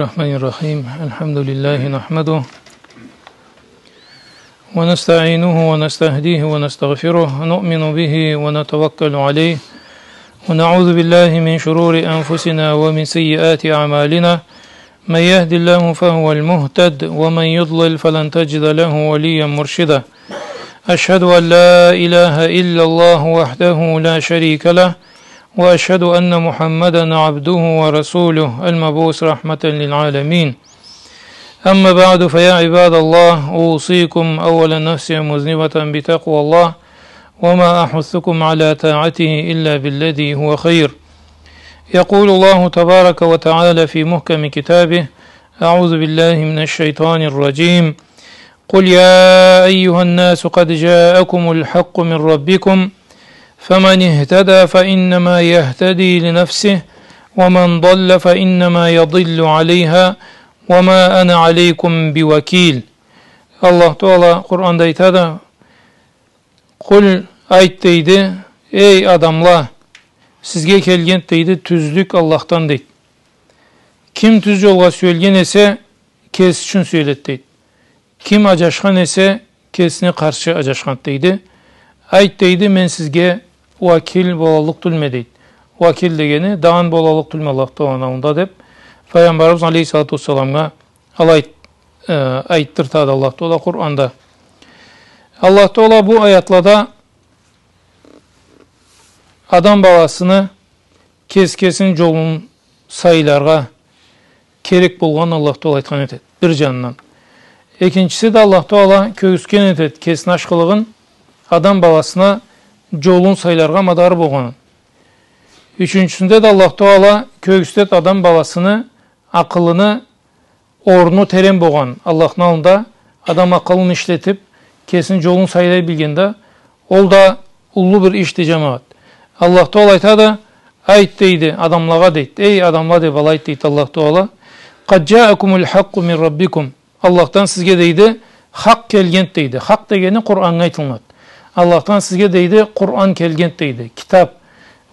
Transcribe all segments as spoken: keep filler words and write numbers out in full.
الرحمن الرحيم. الحمد لله نحمده ونستعينه ونستهديه ونستغفره، نؤمن به ونتوكل عليه، ونعوذ بالله من شرور أنفسنا ومن سيئات أعمالنا. من يهد الله فهو المهتد، ومن يضلل فلن تجد له وليا مرشدا. أشهد أن لا إله إلا الله وحده لا شريك له، وأشهد أن محمدا عبده ورسوله المبعوث رحمة للعالمين. أما بعد، فيا عباد الله، أوصيكم أولا نفسي مذنبة بتقوى الله، وما أحثكم على طاعته إلا بالذي هو خير. يقول الله تبارك وتعالى في محكم كتابه: أعوذ بالله من الشيطان الرجيم. قل يا أيها الناس قد جاءكم الحق من ربكم فمن اهتدى فإنما يهتدي لنفسه ومن ضل فإنما يضل عليها وما أنا عليكم بوكيل. Аллах Таала Къуранда айтады: «Къул, айт, — дейди, — эй адамла, сизге келгенд, — дейди, — тюзлюк Аллахдан», — дейди. «Ким тюз джолгъа сюелген эсе, кеси ючюн сюелед, — дейди. — Ким аджашхан эсе, кесине къаршы аджашханд, — дейди. — Айт, — дейди, — мен сизге уакил болаллыкъ тюлме», — дейди. Уакил дегени, дагъан болаллыкъ тюлме Аллах Тааланы аллында, деб, Файгъамбарыбыз алейхиссалату уассаламгъа алай, э, айтдыртады Аллах Таала Къуранда. Аллах Таала бу аятлада адам баласыны кеси кесини джолун сайларгъа керек болгъанын Аллах Таала айтхан этед, бир джанындан. Экинчиси да, Аллах Таала кёргюзтген этед кесини ашхылыгъын, адам баласына джолун сайларгъа мадары болгъанын. Ючюнчюсюнде да, Аллах Таала кёргюзтед адам баласыны акъылыны орну терен болгъан. Аллахны аллында адам акъылын ишлетиб, кесини джолун сайлай билгенде, ол да уллу бир ишди, джамагъат. Аллах Таала айтады: «Айт, — дейди, — адамлагъа», — дейди. «Эй адамла», — деб алай айт, — дейди Аллах Таала. «Къад джаакумул хакъкъу мин раббикум». Аллахдан сизге, — дейди, — хакъ келгенд, — дейди. Хакъ дегени Къураннга айтылынад. Аллахдан сизге, — дейди, — Къуран келгенд, — дейди, — китаб.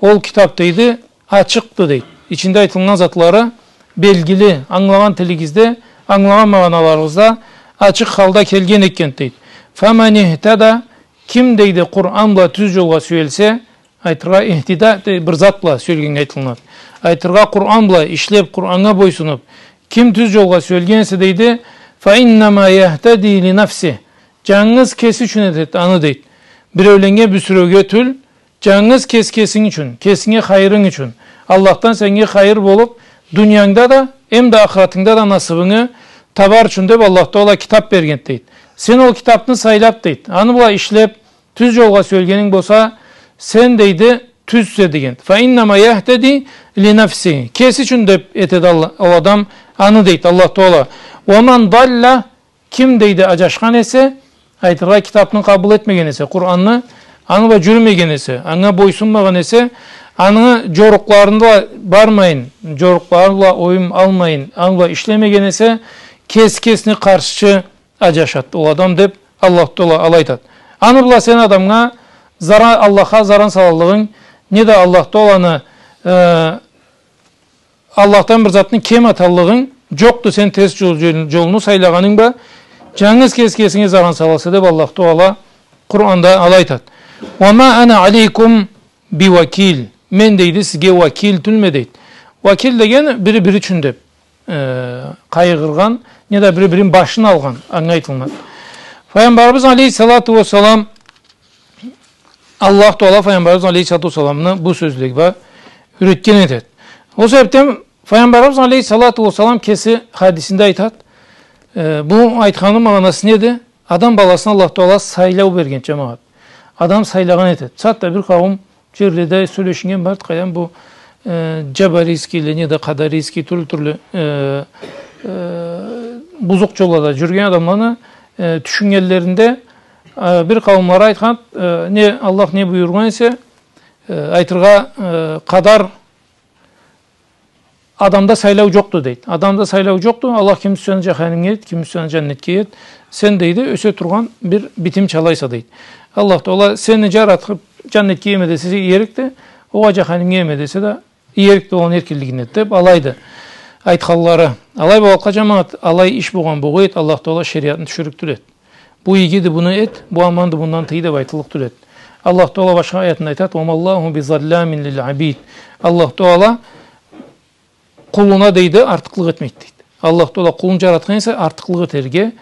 Ол китаб, — дейди, — ачыкъды, — дейди. — Ичинде айтылгъан затлары белгили, ангылагъан тилигизде, ангылагъан магъаналарыгъызда ачыкъ халда келген экен», — дейди. «Фаман ихтада», ким, — дейди, — Къуран бла тюз джолгъа сюелсе, айтыргъа ихтида, — дейди, — бир зат бла сюелгеннге айтылынад. Айтыргъа Къуран бла ишлеб, Къураннга бойсунуб, ким тюз джолгъа сюелген эсе, — дейди, — фа иннама яхтади ли нафсих. Джангыз кеси ючюн этед аны, — дейди. — Биреуленнге бюсюреуге тюл, джангыз кес-, кесинг ючюн, кесинге хайырынг ючюн. Аллахдан сеннге хайыр болуб, дуниянгда да, эм да ахыратынгда да насыбынгы табар ючюн», — деб Аллах Таала китаб бергенд, — дейди. «Сен ол китабны сайлаб, — дейди, — аны бла ишлеб, тюз джолгъа сюелгенинг болса, сен, — дейди, — тюзсе», — дегенд. «Фа иннама яхтади ли нафсихи. Кеси ючюн деб этед Алла-, ол адам аны», — дейди Аллах Таала. «Ва ман далла», ким, — дейди, — аджашхан эсе, айтыргъа, китабны къабыл этмеген эсе, Къуранны, аны бла джюрюмеген эсе, анга бойсунмагъан эсе, аны джорукъларында бармайын, джорукълары бла оюм алмайын, аны бла ишлемеген эсе, кес-, кесине къаршчы аджашад ол адам, деб Аллах Таала алай айтад. Аны бла сен адамгъа зара-, Аллахха заран салаллыгъынг, неда Аллах Тааланы, э, Аллахдан бир затны кем аталлыгъынг джокъду, сен терс джол-, джол-, джолну сайлагъанынг бла, джангыз кес-, кесинге заран саласа, деб Аллах Таала Къуранда алай айтад. «Ва ма ана алейкум би вакил. Мен, — дейди, — сизге вакил тюлме», — дейди. Вакил деген бири бири ючюн деб, э, къайгъыргъан, неда бири бирин башын алгъан, анга айтылынад. Файгъамбарыбыз алейхиссалату уассалам, Аллах Таала Файгъамбарыбыз алейхиссалату уассаламны бу сёзлеге юретген этед. Ол себебден Файгъамбарыбыз алейхиссалату уассалам кеси хадисинде айтад, э, бу айтханны магъанасы неди? Адам баласына Аллах Таала сайлау берген, джамагъат. Адам сайлагъан этед. Сагъатда бир къауум джерледе сёлешиннген барды, къайдам, бу, э, джабарийскийле, неда къадарийский, тюрлю-тюрлю, э, э, бузукъ джоллада джюрюген адамланы, э, тюшюннгенлеринде, э, бир къауумлары айтхан, э, не Аллах не буюргъан эсе, э, айтыргъа, э, къадар адамда сайлау джокъду, дейди. Адамда сайлау джокъду. Аллах ким сюйсе аны джаханимге ийед, ким сюйсе аны джаннетге ийед. Сен, дейди, ёсе тургъан бир битим чалайса, дейди. Аллах Таала сени джаратыб джаннетге иеме десе, иерикди, огъа джаханимге иеме десе да иерикди, ол аны эркинлигинде, деб алайды. Айтханлары. Алай болгъанлыкъгъа, джамагъат, алай иш болгъан богъу эд, Аллах Тагъала шериатны тюшюрюк тюл эд. Бу игиди, буну эт, бу аманды, мындан тый деб айтыллыкъ тюл эд. Аллах Тагъала башха аятында айтад: «Ва ма Аллаху би залламин лил абид». Аллах Тагъала къулуна, дейди, артыкълыкъ этмейди, дейди. Аллах Тагъала къулун джаратхан эсе артыкълыкъ этерге,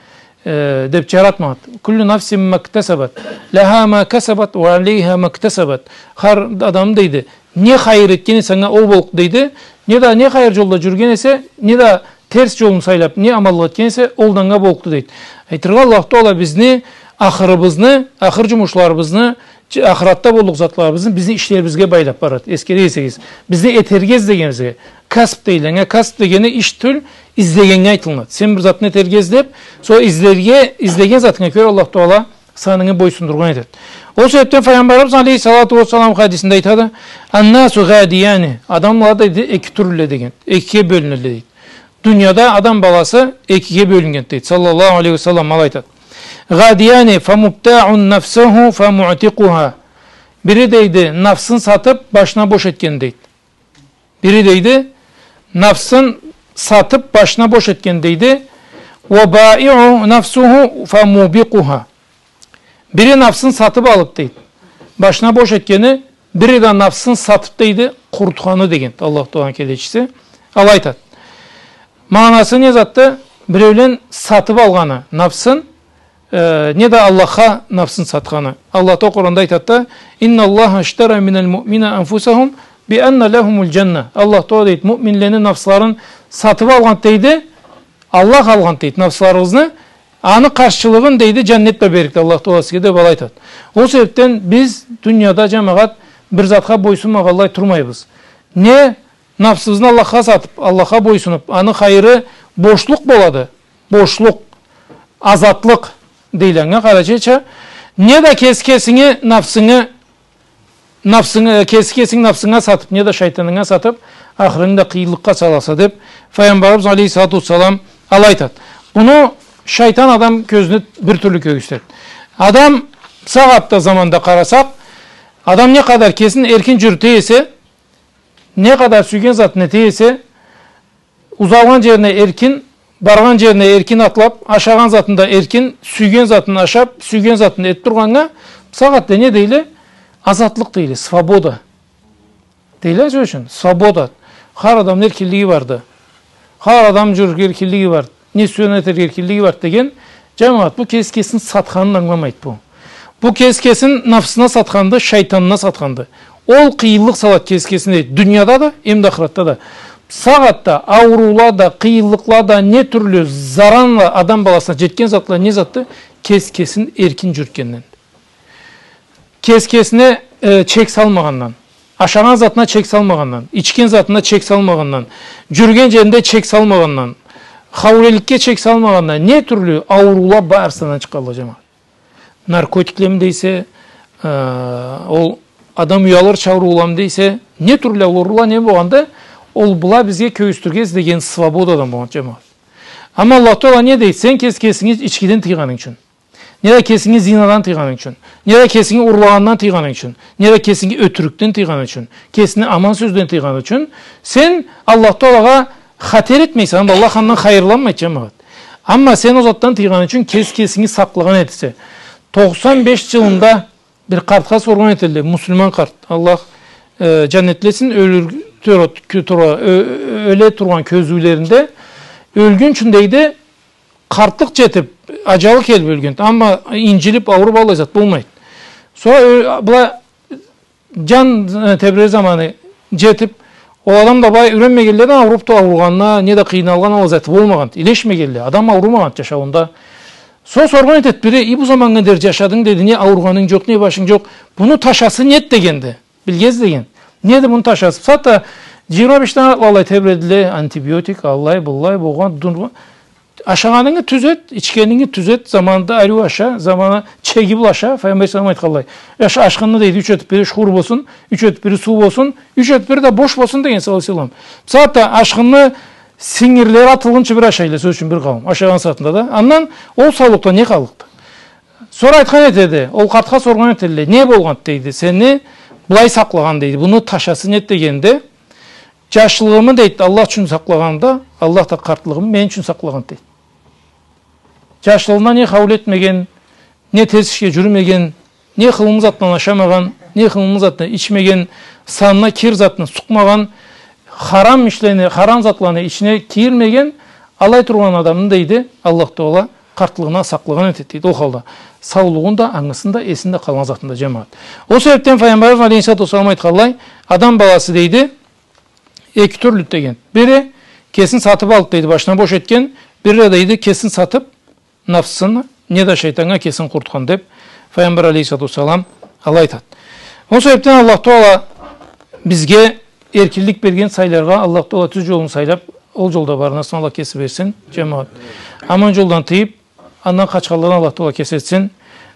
э, деб джаратмагъанды. «Куллу нафсин мактасабат, лаха ма касабат ва алейха мактасабат». Хар адам, дейди, не хайыр этген эсе, анга ол боллукъ, дейди. Не да не хайыр джолда джюрюген эсе, не да терс джолну сайлаб, не аманлыкъ этген эсе, ол да анга боллукъду, дейди. Айтыргъа, Аллах Тагъала бизни ахырыбызны, ахыр джумушларыбызны, дж-, ахыратда боллукъ затларыбызны бизни ишлерибизге байлаб барады. Эсгере эсегиз, бизни этерге излегенибизге. Касб дейле анга. Касб дегени иш тюл, излегеннге айтылынады. Сен бир затны этерге излеб, сора излерге, излеген затынга кёре Аллах Тагъала санынгы бойсундургъан этеди. Ол себебден Файгъамбарыбыз алейхиссалату уассалам хадисинде айтады: «Аннасу гадияни». Адамла, дейди, эки тюрлюле деген, экиге бёлюнелле, дейди. Дунияда адам баласы экиге бёлюнген, дейди. Саллаллаху алейхи ва саллам алай айтады: «Гадияни фамубтаун нафсаху фамуътикъуха». Бири, дейди, нафсын сатыб, башына бош этген, дейди. Бири, дейди, нафсын сатыб, башына бош этген, дейди. «Ва баиу нафсаху фамубикъуха». Бири нафсын сатыб алыб, дейди, башына бош этгени, бири да нафсын сатыб, дейди, къурутханы, деген Аллах Тагъаланы келечиси. Алай айтады. Магъанасы не затды? Биреулен сатыб алгъаны нафсын, э, не да Аллахха нафсын сатханы. Аллах Тагъала Къуранда айтады да: «Инналлаха аштара минал муъминина анфусахум би анна лахумул джанна». Аллах Тагъала, дейди, муъминлени нафсларын сатыб алгъан, дейди. Аллах алгъан, дейди, нафсларыгъызны, аны къаршчылыгъын, дейди, джаннет бла берликди Аллах Тагъала сизге, деб алай айтады. Ол себебден биз дунияда, джамагъат, бир затха бойсунмагъанлай турмайбыз. Не нафсыбызны Аллахха сатыб, Аллахха бойсунуб, аны хайыры бошлукъ болады. Бошлукъ, азатлыкъ дейле анга къарачайча. Не да кеси кесинги нафсынгы, нафсынгы, кеси кесинги нафсынга сатыб, не да шайтанынга сатыб, ахырынгы да къыйынлыкъгъа саласа, деб Файгъамбарыбыз алейхиссалату уассалам алай айтады. Буну шайтан адам кёзюне бир тюрлю кёргюзтеди. Адам сагъатда, заманда къарасакъ, адам не къадар кесин эркин джюрюте эсе, не къадар сюйген затын эте эсе, узалгъан джерине эркин, баргъан джерине эркин атлаб, ашагъан затында эркин, сюйген затын ашаб, сюйген затын этиб тургъаннга, бусагъатда не дейле? Азатлыкъ дейле, свобода. Дейле, сёз ючюн, свобода. Хар адамны эркинлиги барды. Хар адам джюрюрге эркинлиги барды. Не сюйгенин этерге эркинлиги барды деген, джамагъат, бу кеси кесин сатханын ангыламайды бу. Бу кеси кесин нафсына сатханды, шайтанына сатханды. Ол къыйынлыкъ салады кеси кесине, дунияда да, эм да ахыратда да. Сагъатда ауруула да, къыйынлыкъла да, не тюрлю заран да адам баласына джетген затла не затды? Кеси кесин эркин джюрютгенден. Кеси кесине, э, чек салмагъандан, ашагъан затына чек салмагъандан, ичген затына чек салмагъандан, джюрюген джеринде чек салмагъандан, хауреликге чек салмагъандан, не тюрлю ауруула барысы андан чыкъгъанла, джамагъат. Наркотиклеми дейсе, э, ол адам уялырча аурууламы дейсе, не тюрлю ауруула не болгъанды, ол была бизге кёргюзтюрге излеген свободадан болгъан, джамагъат. Амма Аллах Тагъала не дейди? Сен кеси кесинги ичкиден тыйгъанынг ючюн, не да кесинги зинадан тыйгъанынг ючюн, не да кесинги урлагъандан тыйгъанынг ючюн, не да кесинги ётюрюкден тыйгъанынг ючюн, кесини аман сёзден тыйгъанынг ючюн, сен Аллах Тагъалагъа хатер этмейсе, анда Аллах андан хайырланмайды, джамагъат. Амма сен ол затдан тыйгъанынг ючюн кеси кесинги сакълагъан этесе. Токъсан беш джылында бир къартха соргъан этелле, муслиман къарт, Аллах, э, джаннетлесин, ёлюр-, тёре-, кё-, тёре-, ё-, ё-, ёле тургъан кёзюулеринде, ёлгюнчюн, дейди, къартлыкъ джетиб, аджалы келиб ёлген. Амма инджилиб, ауруб, аллай зат болмайды. Сора, э, была джан, э, тебрер заманы джетиб, ол адам да былай юренмегенледен ауруб да, ауругъанына, не да къыйналгъан, аллай заты болмагъан, илешмегенле, адам аурумагъан джашауунда. Сора соргъан этед бири: «И, бу заманнга дери джашадынг, — деди, — не ауругъанынг джокъ, не башынг джокъ. Буну ташасы нед?» — дегенди. Билгез деген. Неди муну ташасы? Бусагъатда джыйырма беш таны аллай тебредиле, антибиотик, аллай, быллай, болгъан, дургъан. Ашагъанынгы тюзет, ичгенингни тюзет, заманында ариу аша, заманы чеги бла аша, Файгъамбар алейхиссалам айтханлай. Аш-, ашхынны, дейди, юч этиб бир шхур болсун, юч этиб бир суу болсун, юч этиб бир да бош болсун деген, саллаллаху алейхи ва саллам. Бусагъатда ашхынны сингирлери атылгъынчы бир ашайла, сёз ючюн, бир къауум. Ашагъан сагъатында да. Андан ол саулукъда не къаллыкъды? Сора айтхан этеди, ол къартха соргъан этелле: «Не болгъанды, — дейди, — сени былай сакълагъан?» — дейди. «Буну ташасы нед?» — дегенде, Джашлыгъымы, дейди, Аллах ючюн сакълагъанымда, Аллах да къартлыгъымы мен ючюн сакълагъанды, дейди. Джашлыгъында не хаул этмеген, не терс ишге джюрюмеген, не хылымылы затдан ашамагъан, не хылымылы затдан ичмеген, санына кир затны сукъмагъан, харам ишлени, харам затланы ичине кирмеген, алай тургъан адамны, дейди, Аллах Тагъала къартлыгъына сакълагъан этеди, дейди. Ол халда саулугъун да, ангысын да, эсин да, къалгъан затын да, джамагъат. Ол себебден Файгъамбарыбыз алейхиссалату уассалам айтханлай, адам баласы, дейди, эки тюрлю деген. Бири кесин сатып алып, дейди, башына бош этген, бири да, дейди, кесин сатып, нафсына, не да шайтаннга кесин къурутхан, деп Файгъамбар алейхиссалату уассалам алай айтады. Ол себепден Аллах Тагъала бизге эркинлик берген сайларгъа, Аллах Тагъала тюз джолну сайлап, ол джолда барыргъа Аллах кеси берсин, джамагъат. Аман джолдан тыйып, андан къачханладан Аллах Тагъала кеси этсин.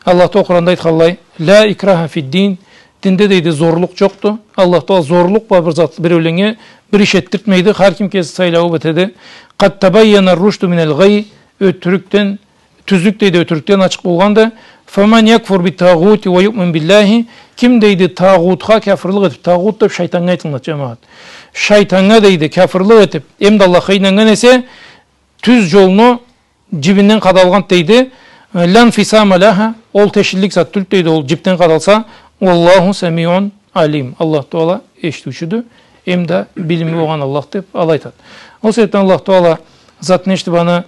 Аллах Тагъала Къуранда айтханлай, «Ла икраха фид-дин», динде, дейди, зорлукъ джокъду. Аллах Тагъала зорлукъ бла бир зат, биреуленнге бир иш этдиртмейди. Хар ким кеси сайлауу бла этеди. «Къад табайяна ар-рушду миналь-гъайй», ётюрюкден, тюзлюк, дейди, ётюрюкден ачыкъ болгъанды. «Фаман якфур бит-тагъути уа юъмин биллахи», ким, дейди, тагъутха кяфырлыкъ этип, тагъут деп шайтаннга айтылынады, джамагъат. Шайтаннга, дейди, кяфырлыкъ этип, эм да Аллахха ийнаннган эсе, тюз джолну джибинден къадалгъан, дейди. «Ла инфисама лаха», ол тешиллик зат тюлдю, дейди, ол джипден къадалса. «Уаллаху самиун алим». Аллах Тагъала эшитиучюдю, эм да билими болгъан Аллах, деп алай айтады. Ол себепден Аллах Тагъала затны эшитип, аны,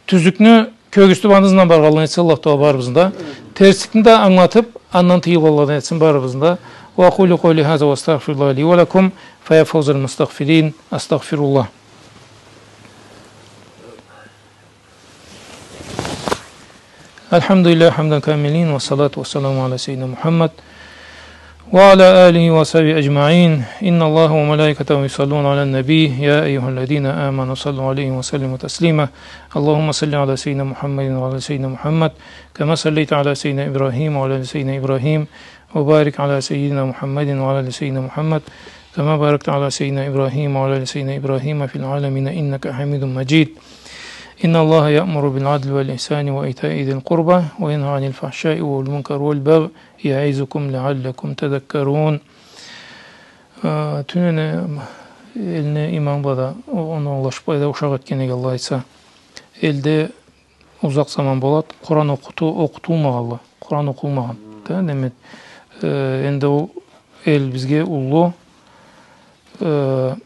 тюзлюкню кёргюзтюп, аны ызындан баргъанладан этсин Аллах Тагъала барыбызны да. Терсликни да ангылатып, андан тыйылгъанладан этсин барыбызны да. وأقول قولي هذا وأستغفر الله لي ولكم، فيا فوز المستغفرين. أستغفر الله. الحمد لله حمدا كاملين، والصلاة والسلام على سيدنا محمد وعلى آله وصحبه أجمعين. إن الله وملائكته يصلون على النبي، يا أيها الذين آمنوا صلوا عليه وسلموا تسليما. اللهم صل على سيدنا محمد وعلى آل سيدنا محمد، كما صليت على سيدنا إبراهيم وعلى آل سيدنا إبراهيم، وبارك على سيدنا محمد وعلى آل سيدنا محمد، كما باركت على سيدنا إبراهيم وعلى آل سيدنا إبراهيم في العالمين إنك حميد مجيد. إن الله يأمر بالعدل والإحسان وإيتاء ذي القربى وينهى عن الفحشاء والمنكر والبغي يعظكم لعلكم تذكرون. Э, тюнене элни имамы бла да, о-, оноулашып, былайда ушакъ этген эдик, Аллах айтса. Элде узакъ заман болады, Къуран окъуту-, окъутулмагъанлы, Къуран окъулмагъан. Да, неме, э, энди ол эл бизге уллу, э,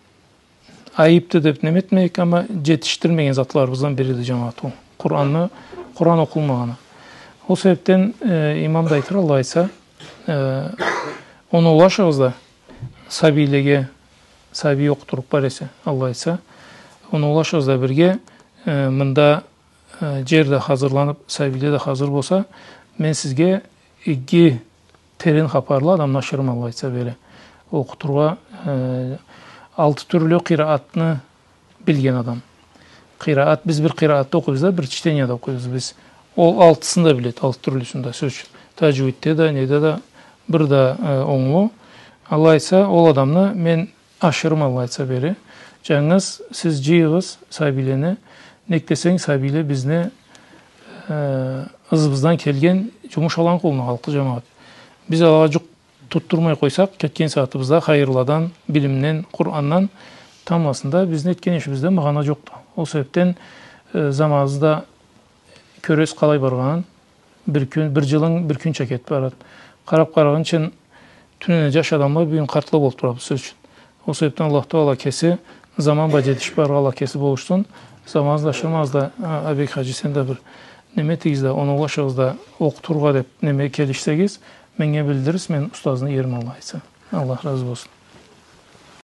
айыпды деп неме этмейик, амма джетишдирмеген затларыбыздан бириди, джамагъат, ол. Къуранны, Къуран окъулмагъаны. Ол себепден, э, имам да айтыр, Аллах айтса, э, оноулашыгъыз да сабийлеге, сабий окъутурукъ бар эсе, Аллах айтса, оноулашыгъыз да бирге, э, мында э, джер да хазырланып, сабийле да хазыр болса, мен сизге иги терен хапарлы адамны ашырырма, Аллах айтса, бери. Окъутургъа, э, алты тюрлю къираатны билген адам. Къираат, биз бир къираатда окъуйбуз да, бир чтенияда окъуйбуз биз. Ол алтысын да биледи, алты тюрлюсюн да, сёз ючюн. Таджвидде да, неде да, бир да, э, онглу. Аллах айтса, ол адамны мен ашырырма, Аллах айтса, бери. Джангыз сиз джыйыгъыз сабийлени. Нек десенг, сабийле бизни, э, ызыбыздан келген джумуш алан къолуна халкъды, джамагъат. Биз алагъа джукъ тутдурмай къойсакъ, кетген сагъатыбызда хайырладан, билимден, Къурандан, тамбласында бизни этген ишибизде магъана джокъду. Ол себепден, э, заманыбызда кёресиз къалай баргъанын, бир кюн, бир джылынг бир кюнча кетип барады. Къарап къарагъынчын, тюнене джаш адамла, бюгюн къартла болуп турабыз, сёз ючюн. Ол себепден Аллах Тагъала кеси заман бла джетишип барыргъа Аллах кеси болушсун. Заманыбызны ашырмагъыз да, а, Абек хаджи, сен да бир неме этигиз да, оноулашыгъыз да, окъутургъа деп неме келишсегиз, меннге билдирирсиз, мен устазны иерим, Аллах айтса. Аллах разы болсун.